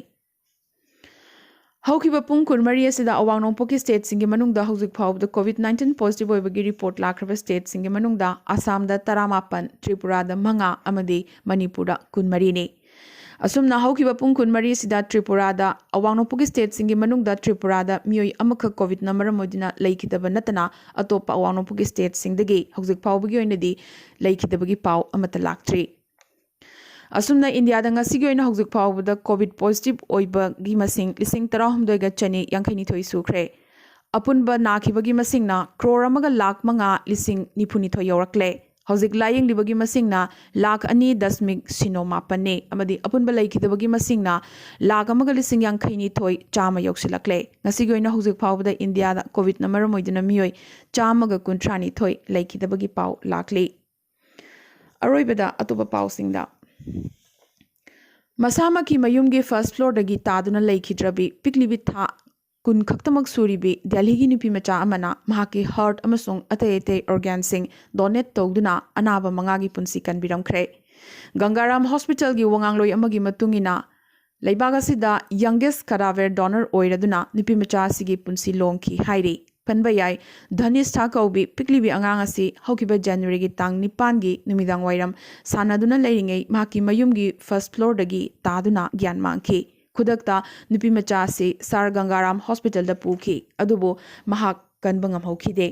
ꯍꯧꯈꯤꯕ ꯄꯨꯡ ꯀꯨꯟꯃꯔꯤ ꯑꯁꯤꯗ ꯑꯋꯥꯡ ꯅꯣꯡꯄꯣꯛꯀꯤ ꯁ꯭ꯇꯦꯠꯁꯤꯡꯒꯤ ꯃꯅꯨꯡꯗ ꯍꯧꯖꯤꯛ ꯐꯥꯎꯕꯗ ꯀꯣꯚꯤꯗ ꯅꯥꯏꯟꯇꯤꯟ ꯄꯣꯖꯤꯇꯤꯚ ꯑꯣꯏꯕꯒꯤ ꯔꯤꯄꯣꯔꯠ ꯂꯥꯛꯈ꯭ꯔꯕ ꯁ꯭ꯇꯦꯠꯁꯤꯡꯒꯤ ꯃꯅꯨꯡꯗ ꯑꯁꯥꯝꯗ ꯇꯔꯥꯃꯥꯄꯟ, ꯇ꯭ꯔꯤꯄꯨꯔꯥꯗ ꯃꯉꯥ ꯑꯃꯗꯤ ꯃꯅꯤꯄꯨꯔꯗ ꯀꯨꯟꯃꯔꯤꯅꯤ꯫ ꯑꯁꯨꯝꯅ ꯍꯧꯈꯤꯕ ꯄꯨꯡ ꯀꯨꯟꯃꯔꯤ ꯑꯁꯤꯗ ꯇ꯭ꯔꯤꯄꯨꯔꯥꯗ ꯑꯋꯥꯡ ꯅꯣꯡꯄꯣꯛꯀꯤ ꯁ꯭ꯇꯦꯠꯁꯤꯡꯒꯤ ꯃꯅꯨꯡꯗ ꯇ꯭ꯔꯤꯄꯨꯔꯥꯗ ꯃꯤꯑꯣꯏ ꯑꯃꯈꯛ ꯀꯣꯚꯤꯗꯅ ꯃꯔꯝ ꯑꯣꯏꯗꯨꯅ ꯂꯩꯈꯤꯗꯕ ꯅꯠꯇꯅ ꯑꯇꯣꯞꯄ ꯑꯋꯥꯡ ꯅꯣꯡꯄꯣꯛꯀꯤ ꯁ꯭ꯇꯦꯠꯁꯤꯡꯗꯒꯤ ꯍꯧꯖꯤꯛ ꯐꯥꯎꯕꯒꯤ ꯑꯣꯏꯅꯗꯤ ꯂꯩꯈꯤꯗꯕꯒꯤ ꯄꯥꯎ ꯑꯃꯠꯇ ꯂꯥꯛꯇ꯭ꯔꯤ꯫ ꯑꯁꯨꯝꯅ ꯏꯟꯗꯤꯌꯥꯗ ꯉꯁꯤꯒꯤ ꯑꯣꯏꯅ ꯍꯧꯖꯤꯛ ꯐꯥꯎꯕꯗ ꯀꯣꯚꯤꯗ ꯄꯣꯖꯤꯇꯤꯚ ꯑꯣꯏꯕꯒꯤ ꯃꯁꯤꯡ ꯂꯤꯁꯤꯡ ꯇꯔꯥꯍꯨꯝꯗꯣꯏꯒ ꯆꯅꯤ ꯌꯥꯡꯈꯩꯅꯤꯊꯣꯏ ꯁꯨꯈ꯭ꯔꯦ꯫ ꯑꯄꯨꯟꯕ ꯅꯥꯈꯤꯕꯒꯤ ꯃꯁꯤꯡꯅ ꯀ꯭ꯔꯣꯔ ꯑꯃꯒ ꯂꯥꯈ ꯃꯉꯥ ꯂꯤꯁꯤꯡ ꯅꯤꯐꯨꯅꯤꯊꯣꯏ ꯌꯧꯔꯛꯂꯦ꯫ ꯍꯧꯖꯤꯛ ꯂꯥꯌꯦꯡꯂꯤꯕꯒꯤ ꯃꯁꯤꯡꯅ ꯂꯥꯈ ꯑꯅꯤ ꯗꯁꯃꯤꯛ ꯁꯤꯅꯣ ꯃꯥꯄꯟꯅꯤ ꯑꯃꯗꯤ ꯑꯄꯨꯟꯕ ꯂꯩꯈꯤꯗꯕꯒꯤ ꯃꯁꯤꯡꯅ ꯂꯥꯈ ꯑꯃꯒ ꯂꯤꯁꯤꯡ ꯌꯥꯡꯈꯩ ꯅꯤꯊꯣꯏ ꯆꯥꯝꯃ ꯌꯧꯁꯤꯜꯂꯛꯂꯦ꯫ ꯉꯁꯤꯒꯤ ꯑꯣꯏꯅ ꯍꯧꯖꯤꯛ ꯐꯥꯎꯕꯗ ꯏꯟꯗꯤꯌꯥꯗ ꯀꯣꯚꯤꯗꯅ ꯃꯔꯝ ꯑꯣꯏꯗꯨꯅ ꯃꯤꯑꯣꯏ ꯆꯥꯝꯃꯒ ꯀꯨꯟꯊ꯭ꯔꯥ ꯅꯤꯊꯣꯏ ꯂꯩꯈꯤꯗꯕꯒꯤ ꯄꯥꯎ ꯂꯥꯛꯂꯤ꯫ ꯑꯔꯣꯏꯕꯗ ꯑꯇꯣꯞꯄ ꯄꯥꯎꯁꯤꯡꯗ, ꯃꯁꯥꯃꯛꯀꯤ ꯃꯌꯨꯝꯒꯤ ꯐꯥꯔꯁ ꯐ꯭ꯂꯣꯔꯗꯒꯤ ꯇꯥꯗꯨꯅ ꯂꯩꯈꯤꯗ꯭ꯔꯕꯤ ꯄꯤꯛꯂꯤꯕꯤ ꯊꯥ ꯀꯨꯟ ꯈꯛꯇꯃꯛ ꯁꯨꯔꯤꯕꯤ ꯗꯦꯜꯍꯤꯒꯤ ꯅꯨꯄꯤ ꯃꯆꯥ ꯑꯃꯅ ꯃꯍꯥꯛꯀꯤ ꯍꯥꯔꯠ ꯑꯃꯁꯨꯡ ꯑꯇꯩ ꯑꯇꯩ ꯑꯣꯔꯒꯥꯟꯁꯤꯡ ꯗꯣꯅꯦꯠ ꯇꯧꯗꯨꯅ ꯑꯅꯥꯕ ꯃꯉꯥꯒꯤ ꯄꯨꯟꯁꯤ ꯀꯟꯕꯤꯔꯝꯈ꯭ꯔꯦ꯫ ꯒꯪꯒꯥꯔꯥꯝ ꯍꯣꯁꯄꯤꯇꯥꯜꯒꯤ ꯋꯥꯉꯥꯡꯂꯣꯏ ꯑꯃꯒꯤ ꯃꯇꯨꯡ ꯏꯟꯅ, ꯂꯩꯕꯥꯛ ꯑꯁꯤꯗ ꯌꯪꯒꯦꯁ ꯀꯗꯥꯚꯔ ꯗꯣꯅꯔ ꯑꯣꯏꯔꯗꯨꯅ ꯅꯨꯄꯤ ꯃꯆꯥ ꯑꯁꯤꯒꯤ ꯄꯨꯟꯁꯤ ꯂꯣꯡꯈꯤ ꯍꯥꯏꯔꯤ꯫ ꯄꯟꯕ ꯌꯥꯏ, ꯙꯅꯤꯁꯊꯥ ꯀꯧꯕꯤ ꯄꯤꯛꯂꯤꯕꯤ ꯑꯉꯥꯡ ꯑꯁꯤ ꯍꯧꯈꯤꯕ ꯖꯅꯋꯥꯔꯤꯒꯤ ꯇꯥꯡ ꯅꯤꯄꯥꯟꯒꯤ ꯅꯨꯃꯤꯗꯥꯡ ꯋꯥꯏꯔꯝ ꯁꯥꯟꯅꯗꯨꯅ ꯂꯩꯔꯤꯉꯩ ꯃꯍꯥꯛꯀꯤ ꯃꯌꯨꯝꯒꯤ ꯐꯥꯔꯁ ꯐ꯭ꯂꯣꯔꯗꯒꯤ ꯇꯥꯗꯨꯅ ꯒ꯭ꯌꯥꯟ ꯃꯥꯡꯈꯤ꯫ ꯈꯨꯗꯛꯇ ꯅꯨꯄꯤ ꯃꯆꯥ ꯑꯁꯤ ꯁꯥꯔ ꯒꯪꯒꯥꯔꯥꯝ ꯍꯣꯁꯄꯤꯇꯥꯜꯗ ꯄꯨꯈꯤ, ꯑꯗꯨꯕꯨ ꯃꯍꯥꯛ ꯀꯟꯕ ꯉꯝꯍꯧꯈꯤꯗꯦ꯫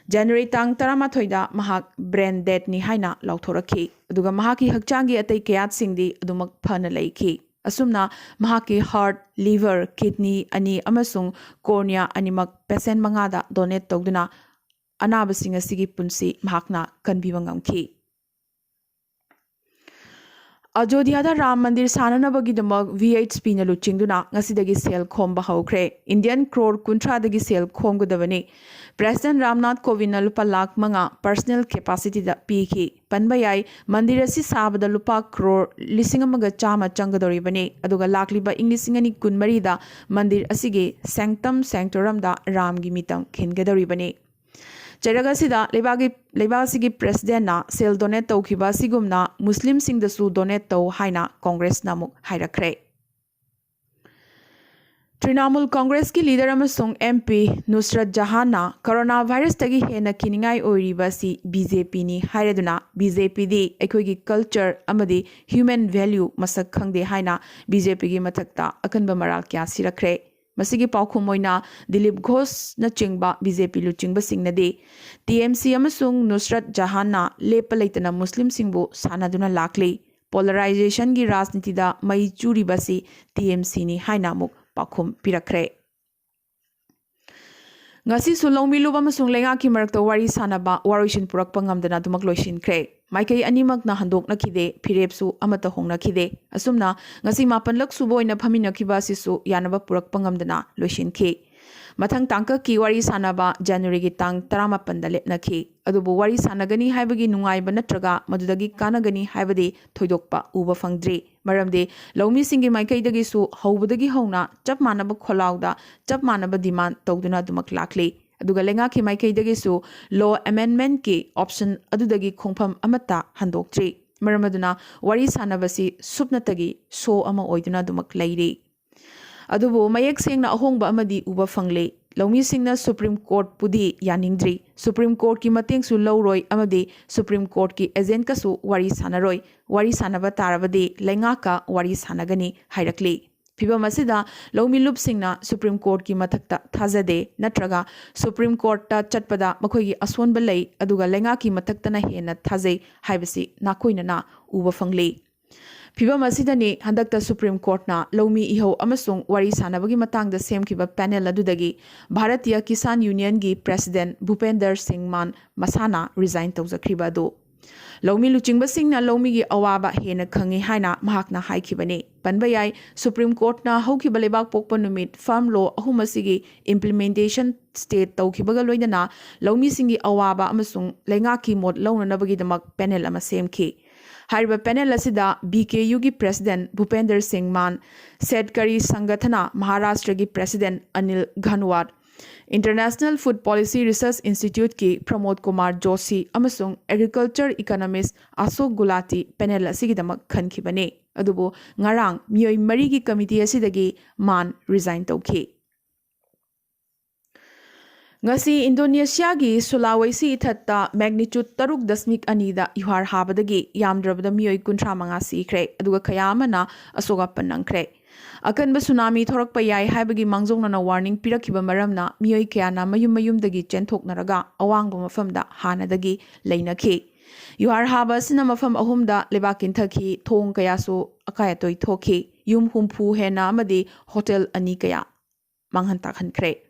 ꯖꯅꯋꯥꯔꯤ ꯇꯥꯡ ꯇꯔꯥꯃꯥꯊꯣꯏꯗ ꯃꯍꯥꯛ ꯕ꯭ꯔꯦꯟ ꯗꯦꯗꯅꯤ ꯍꯥꯏꯅ ꯂꯥꯎꯊꯣꯔꯛꯈꯤ, ꯑꯗꯨꯒ ꯃꯍꯥꯛꯀꯤ ꯍꯛꯆꯥꯡꯒꯤ ꯑꯇꯩ ꯀꯌꯥꯠꯁꯤꯡꯗꯤ ꯑꯗꯨꯃꯛ ꯐꯅ ꯂꯩꯈꯤ꯫ ꯑꯁꯨꯝꯅ ꯃꯍꯥꯛꯀꯤ ꯍꯥꯔꯠ, ꯂꯤꯚꯔ, ꯀꯤꯗꯅꯤ ꯑꯅꯤ ꯑꯃꯁꯨꯡ ꯀꯣꯔꯅꯤꯌꯥ ꯑꯅꯤꯃꯛ ꯄꯦꯁꯦꯟ ꯃꯉꯥꯗ ꯗꯣꯅꯦꯠ ꯇꯧꯗꯨꯅ ꯑꯅꯥꯕꯁꯤꯡ ꯑꯁꯤꯒꯤ ꯄꯨꯟꯁꯤ ꯃꯍꯥꯛꯅ ꯀꯟꯕꯤꯕ ꯉꯝꯈꯤ꯫ ꯑꯖꯣꯙ꯭ꯌꯥꯗ ꯔꯥꯝ ꯃꯟꯗꯤꯔ ꯁꯥꯅꯅꯕꯒꯤꯗꯃꯛ ꯚꯤ ꯑꯩꯆ ꯄꯤꯅ ꯂꯨꯆꯤꯡꯗꯨꯅ ꯉꯁꯤꯗꯒꯤ ꯁꯦꯜ ꯈꯣꯝꯕ ꯍꯧꯈ꯭ꯔꯦ꯫ ꯏꯟꯗꯤꯌꯟ ꯀ꯭ꯔꯣꯔ ꯀꯨꯟꯊ꯭ꯔꯥꯗꯒꯤ ꯁꯦꯜ ꯈꯣꯝꯒꯗꯕꯅꯤ꯫ ꯄ꯭ꯔꯦꯁꯤꯗꯦꯟꯠ ꯔꯥꯝꯅꯥꯊ ꯀꯣꯕꯤꯟꯗꯅ ꯂꯨꯄꯥ ꯂꯥꯈ ꯃꯉꯥ ꯄꯔꯁꯅꯦꯜ ꯀꯦꯄꯥꯁꯤꯇꯤꯗ ꯄꯤꯈꯤ꯫ ꯄꯟꯕ ꯌꯥꯏ, ꯃꯟꯗꯤꯔ ꯑꯁꯤ ꯁꯥꯕꯗ ꯂꯨꯄꯥ ꯀ꯭ꯔꯣꯔ ꯂꯤꯁꯤꯡ ꯑꯃꯒ ꯆꯥꯝꯃ ꯆꯪꯒꯗꯧꯔꯤꯕꯅꯤ, ꯑꯗꯨꯒ ꯂꯥꯛꯂꯤꯕ ꯏꯪ ꯂꯤꯁꯤꯡ ꯑꯅꯤ ꯀꯨꯟꯃꯔꯤꯗ ꯃꯟꯗꯤꯔ ꯑꯁꯤꯒꯤ ꯁꯦꯡꯇꯝ ꯁꯦꯡꯇꯣꯔꯝꯗ ꯔꯥꯝꯒꯤ ꯃꯤꯇꯝ ꯈꯤꯟꯒꯗꯧꯔꯤꯕꯅꯤ꯫ ꯆꯩꯔꯛ ꯑꯁꯤꯗ ꯂꯩꯕꯥꯛꯀꯤ, ꯂꯩꯕꯥꯛ ꯑꯁꯤꯒꯤ ꯄ꯭ꯔꯦꯁꯤꯗꯦꯟꯠꯅ ꯁꯦꯜ ꯗꯣꯅꯦꯠ ꯇꯧꯈꯤꯕ ꯑꯁꯤꯒꯨꯝꯅ ꯃꯨꯁꯂꯤꯝꯁꯤꯡꯗꯁꯨ ꯗꯣꯅꯦꯠ ꯇꯧ ꯍꯥꯏꯅ ꯀꯣꯡꯒ꯭ꯔꯦꯁꯅ ꯑꯃꯨꯛ ꯍꯥꯏꯔꯛꯈ꯭ꯔꯦ꯫ ꯇ꯭ꯔꯤꯅꯥꯃꯨꯜ ꯀꯣꯡꯒ꯭ꯔꯦꯁꯀꯤ ꯂꯤꯗꯔ ꯑꯃꯁꯨꯡ ꯑꯦꯝ ꯄꯤ ꯅꯨꯁꯔꯠ ꯖꯍꯥꯟꯅ ꯀꯣꯔꯣꯅꯥ ꯚꯥꯏꯔꯁꯇꯒꯤ ꯍꯦꯟꯅ ꯀꯤꯅꯤꯡꯉꯥꯏ ꯑꯣꯏꯔꯤꯕ ꯑꯁꯤ ꯕꯤ ꯖꯦ ꯄꯤꯅꯤ ꯍꯥꯏꯔꯗꯨꯅ, ꯕꯤ ꯖꯦ ꯄꯤꯗꯤ ꯑꯩꯈꯣꯏꯒꯤ ꯀꯜꯆꯔ ꯑꯃꯗꯤ ꯍ꯭ꯌꯨꯃꯦꯟ ꯚꯦꯂ꯭ꯌꯨ ꯃꯁꯛ ꯈꯪꯗꯦ ꯍꯥꯏꯅ ꯕꯤ ꯖꯦ ꯄꯤꯒꯤ ꯃꯊꯛꯇ ꯑꯀꯟꯕ ꯃꯔꯥꯜ ꯀꯌꯥ ꯁꯤꯔꯛꯈ꯭ꯔꯦ꯫ ꯃꯁꯤꯒꯤ ꯄꯥꯎꯈꯨꯝ ꯑꯣꯏꯅ ꯗꯤꯂꯤꯞ ꯘꯣꯁꯅꯆꯤꯡꯕ ꯕꯤ ꯖꯦ ꯄꯤ ꯂꯨꯆꯤꯡꯕꯁꯤꯡꯅꯗꯤ ꯇꯤ ꯑꯦꯝ ꯁꯤ ꯑꯃꯁꯨꯡ ꯅꯨꯁꯔꯠ ꯖꯍꯥꯟꯅ ꯂꯦꯞꯄ ꯂꯩꯇꯅ ꯃꯨꯁꯂꯤꯝꯁꯤꯡꯕꯨ ꯁꯥꯟꯅꯗꯨꯅ ꯂꯥꯛꯂꯤ꯫ ꯄꯣꯂꯔꯥꯏꯖꯦꯁꯟꯒꯤ ꯔꯥꯖꯅꯤꯇꯤꯗ ꯃꯩ ꯆꯨꯔꯤꯕꯁꯤ ꯇꯤ ꯑꯦꯝ ꯁꯤꯅꯤ ꯍꯥꯏꯅ ꯑꯃꯨꯛ ꯄꯥꯎꯈꯨꯝ ꯄꯤꯔꯛꯈ꯭ꯔꯦ꯫ ꯉꯁꯤꯁꯨ ꯂꯧꯃꯤ ꯂꯨꯞ ꯑꯃꯁꯨꯡ ꯂꯩꯉꯥꯛꯀꯤ ꯃꯔꯛꯇ ꯋꯥꯔꯤ ꯁꯥꯅꯕ, ꯋꯥꯔꯣꯏꯁꯤꯟ ꯄꯨꯔꯛꯄ ꯉꯝꯗꯅ ꯑꯗꯨꯃꯛ ꯂꯣꯏꯁꯤꯟꯈ꯭ꯔꯦ꯫ ꯃꯥꯏꯀꯩ ꯑꯅꯤꯃꯛꯅ ꯍꯟꯗꯣꯛꯅꯈꯤꯗꯦ, ꯐꯤꯔꯦꯞꯁꯨ ꯑꯃꯠꯇ ꯍꯣꯡꯅꯈꯤꯗꯦ꯫ ꯑꯁꯨꯝꯅ ꯉꯁꯤ ꯃꯥꯄꯜꯂꯛ ꯁꯨꯕ ꯑꯣꯏꯅ ꯐꯝꯃꯤꯟꯅꯈꯤꯕ ꯑꯁꯤꯁꯨ ꯌꯥꯅꯕ ꯄꯨꯔꯛꯄ ꯉꯝꯗꯅ ꯂꯣꯏꯁꯤꯟꯈꯤ꯫ ꯃꯊꯪ ꯇꯥꯡꯀꯛꯀꯤ ꯋꯥꯔꯤ ꯁꯥꯅꯕ ꯖꯅꯋꯥꯔꯤꯒꯤ ꯇꯥꯡ ꯇꯔꯥꯃꯥꯄꯟꯗ ꯂꯦꯞꯅꯈꯤ꯫ ꯑꯗꯨꯕꯨ ꯋꯥꯔꯤ ꯁꯥꯅꯒꯅꯤ ꯍꯥꯏꯕꯒꯤ ꯅꯨꯡꯉꯥꯏꯕ ꯅꯠꯇ꯭ꯔꯒ ꯃꯗꯨꯗꯒꯤ ꯀꯥꯟꯅꯒꯅꯤ ꯍꯥꯏꯕꯗꯤ ꯊꯣꯏꯗꯣꯛꯄ ꯎꯕ ꯐꯪꯗ꯭ꯔꯤ꯫ ꯃꯔꯝꯗꯤ ꯂꯧꯃꯤꯁꯤꯡꯒꯤ ꯃꯥꯏꯀꯩꯗꯒꯤꯁꯨ ꯍꯧꯕꯗꯒꯤ ꯍꯧꯅ ꯆꯞ ꯃꯥꯟꯅꯕ ꯈꯣꯜꯂꯥꯎꯗ ꯆꯞ ꯃꯥꯟꯅꯕ demand ꯇꯧꯗꯨꯅ ꯑꯗꯨꯃꯛ ꯂꯥꯛꯂꯤ꯫ ꯑꯗꯨꯒ ꯂꯩꯉꯥꯛꯀꯤ ꯃꯥꯏꯀꯩꯗꯒꯤꯁꯨ law amendmentꯀꯤ option ꯑꯗꯨꯗꯒꯤ ꯈꯣꯡꯐꯝ ꯑꯃꯠꯇ ꯍꯟꯗꯣꯛꯇ꯭ꯔꯤ꯫ ꯃꯔꯝ ꯑꯗꯨꯅ ꯋꯥꯔꯤ ꯁꯥꯅꯕꯁꯤ ꯁꯨꯞꯅꯇꯒꯤ show ꯑꯃ ꯑꯣꯏꯗꯨꯅ ꯑꯗꯨꯃꯛ ꯂꯩꯔꯤ꯫ ꯑꯗꯨꯕꯨ ꯃꯌꯦꯛ ꯁꯦꯡꯅ ꯑꯍꯣꯡꯕ ꯑꯃꯗꯤ ꯎꯕ ꯐꯪꯂꯦ꯫ ꯂꯧꯃꯤꯁꯤꯡꯅ Supreme Courtꯄꯨꯗꯤ ꯌꯥꯅꯤꯡꯗ꯭ꯔꯤ, Supreme Courtꯀꯤ ꯃꯇꯦꯡꯁꯨ ꯂꯧꯔꯣꯏ ꯑꯃꯗꯤ Supreme Courtꯀꯤ agentꯀꯁꯨ ꯋꯥꯔꯤ ꯁꯥꯅꯔꯣꯏ, ꯋꯥꯔꯤ ꯁꯥꯅꯕ ꯇꯥꯔꯕꯗꯤ ꯂꯩꯉꯥꯛꯀ ꯋꯥꯔꯤ ꯁꯥꯅꯒꯅꯤ ꯍꯥꯏꯔꯛꯂꯤ꯫ ꯐꯤꯚꯝ ꯑꯁꯤꯗ ꯂꯧꯃꯤ ꯂꯨꯞꯁꯤꯡꯅ Supreme Courtꯀꯤ ꯃꯊꯛꯇ ꯊꯥꯖꯗꯦ ꯅꯠꯇ꯭ꯔꯒ Supreme Courtꯇ ꯆꯠꯄꯗ ꯃꯈꯣꯏꯒꯤ ꯑꯁꯣꯟꯕ ꯂꯩ, ꯑꯗꯨꯒ ꯂꯩꯉꯥꯛꯀꯤ ꯃꯊꯛꯇꯅ ꯍꯦꯟꯅ ꯊꯥꯖꯩ ꯍꯥꯏꯕꯁꯤ ꯅꯥꯀꯣꯏꯅꯅ ꯎꯕ ꯐꯪꯂꯤ꯫ ꯐꯤꯚꯝ ꯑꯁꯤꯗꯅꯤ ꯍꯟꯗꯛꯇ Supreme Courtꯅ ꯂꯧꯃꯤ ꯏꯍꯧ ꯑꯃꯁꯨꯡ ꯋꯥꯔꯤ ꯁꯥꯅꯕꯒꯤ ꯃꯇꯥꯡꯗ ꯁꯦꯝꯈꯤꯕ panel ꯑꯗꯨꯗꯒꯤ Bharatiya Kisan Unionꯒꯤ President Bhupender Singh Mann ꯃꯁꯥꯅ resign ꯇꯧꯖꯈ꯭ꯔꯤꯕ ꯑꯗꯨ꯫ ꯂꯧꯃꯤ ꯂꯨꯆꯤꯡꯕꯁꯤꯡꯅ ꯂꯧꯃꯤꯒꯤ ꯑꯋꯥꯕ ꯍꯦꯟꯅ ꯈꯪꯏ ꯍꯥꯏꯅ ꯃꯍꯥꯛꯅ ꯍꯥꯏꯈꯤꯕꯅꯤ꯫ ꯄꯟꯕ ꯌꯥꯏ, Supreme Courtꯅ ꯍꯧꯈꯤꯕ ꯂꯩꯕꯥꯛ ꯄꯣꯛꯄ ꯅꯨꯃꯤꯠ farm law ꯑꯍꯨꯝ ꯑꯁꯤꯒꯤ implementation stay ꯇꯧꯈꯤꯕꯒ ꯂꯣꯏꯅꯅ ꯂꯧꯃꯤꯁꯤꯡꯒꯤ ꯑꯋꯥꯕ ꯑꯃꯁꯨꯡ ꯂꯩꯉꯥꯛꯀꯤ ꯃꯣꯠ ꯂꯧꯅꯅꯕꯒꯤꯗꯃꯛ panel ꯑꯃ ꯁꯦꯝꯈꯤ꯫ ꯍꯥꯏꯔꯤꯕ panel ꯑꯁꯤꯗ BKUꯒꯤ President Bhupender Singh Mann, Setkaree Sangathana Maharashtraꯒꯤ President Anil Ghanwat, International Food Policy Research Instituteꯀꯤ Pramod Kumar Joshi ꯑꯃꯁꯨꯡ agriculture economist Ashok Gulati panel ꯑꯁꯤꯒꯤꯗꯃꯛ ꯈꯟꯈꯤꯕꯅꯤ꯫ ꯑꯗꯨꯕꯨ ꯉꯔꯥꯡ ꯃꯤꯑꯣꯏ ꯃꯔꯤꯒꯤ committee ꯑꯁꯤꯗꯒꯤ Mann resign ꯇꯧꯈꯤ꯫ ꯉꯁꯤ ꯏꯟꯗꯣꯅꯦꯁꯤꯌꯥꯒꯤ ꯁꯨꯂꯥꯋꯦꯁꯤ ꯏꯊꯠꯇ magnitude ꯇꯔꯨꯛ ꯗꯁꯃꯤꯛ ꯑꯅꯤꯗ ꯌꯨꯍꯥꯔ ꯍꯥꯕꯗꯒꯤ ꯌꯥꯝꯗ꯭ꯔꯕꯗ ꯃꯤꯑꯣꯏ ꯀꯨꯟꯊ꯭ꯔꯥ ꯃꯉꯥ ꯁꯤꯈ꯭ꯔꯦ, ꯑꯗꯨꯒ ꯀꯌꯥ ꯑꯃꯅ ꯑꯁꯣꯛ ꯑꯄꯟ ꯅꯪꯈ꯭ꯔꯦ꯫ ꯑꯀꯟꯕ ꯁꯨꯅꯥꯃꯤ ꯊꯣꯔꯛꯄ ꯌꯥꯏ ꯍꯥꯏꯕꯒꯤ ꯃꯥꯡꯖꯧꯅꯅ warning ꯄꯤꯔꯛꯈꯤꯕ ꯃꯔꯝꯅ ꯃꯤꯑꯣꯏ ꯀꯌꯥꯅ ꯃꯌꯨꯝ ꯃꯌꯨꯝꯗꯒꯤ ꯆꯦꯟꯊꯣꯛꯅꯔꯒ ꯑꯋꯥꯡꯕ ꯃꯐꯝꯗ ꯍꯥꯟꯅꯗꯒꯤ ꯂꯩꯅꯈꯤ꯫ ꯌꯨꯍꯥꯔ ꯍꯥꯕ ꯑꯁꯤꯅ ꯃꯐꯝ ꯑꯍꯨꯝꯗ ꯂꯩꯕꯥꯛ ꯀꯤꯟꯊꯈꯤ, ꯊꯣꯡ ꯀꯌꯥꯁꯨ ꯑꯀꯥꯏ ꯑꯇꯣꯏ ꯊꯣꯛꯈꯤ, ꯌꯨꯝ ꯍꯨꯝꯐꯨ ꯍꯦꯟꯅ ꯑꯃꯗꯤ ꯍꯣꯇꯦꯜ ꯑꯅꯤ ꯀꯌꯥ ꯃꯥꯡꯍꯟ ꯇꯥꯛꯍꯟꯈ꯭ꯔꯦ꯫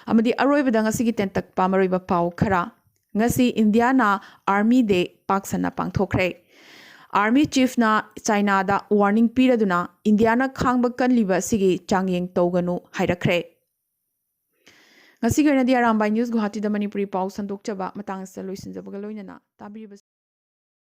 ꯑꯃꯗꯤ ꯑꯔꯣꯏꯕꯗ ꯉꯁꯤꯒꯤ ꯇꯦꯟꯇꯛꯄ ꯃꯔꯨꯑꯣꯏꯕ ꯄꯥꯎ ꯈꯔ꯫ ꯉꯁꯤ ꯏꯟꯗꯤꯌꯥꯅ Army Day ꯄꯥꯛ ꯁꯟꯅ ꯄꯥꯡꯊꯣꯛꯈ꯭ꯔꯦ꯫ Army Chiefꯅ ꯆꯥꯏꯅꯥꯗ warning ꯄꯤꯔꯗꯨꯅ ꯏꯟꯗꯤꯌꯥꯅ ꯈꯥꯡꯕ ꯀꯜꯂꯤꯕ ꯑꯁꯤꯒꯤ ꯆꯥꯡꯌꯦꯡ ꯇꯧꯒꯅꯨ ꯍꯥꯏꯔꯛꯈ꯭ꯔꯦ꯫ ꯉꯁꯤꯒꯤ ꯑꯣꯏꯅꯗꯤ ꯑꯔꯥꯝꯕꯥꯏ News ꯒꯨꯋꯥꯍꯥꯇꯤꯗ ꯃꯅꯤꯄꯨꯔꯤ ꯄꯥꯎ ꯁꯟꯗꯣꯛꯆꯕ ꯃꯇꯥꯡ ꯑꯁꯤꯗ ꯂꯣꯏꯁꯤꯟꯖꯕꯒ ꯂꯣꯏꯅꯅ ꯇꯥꯕꯤꯔꯤꯕ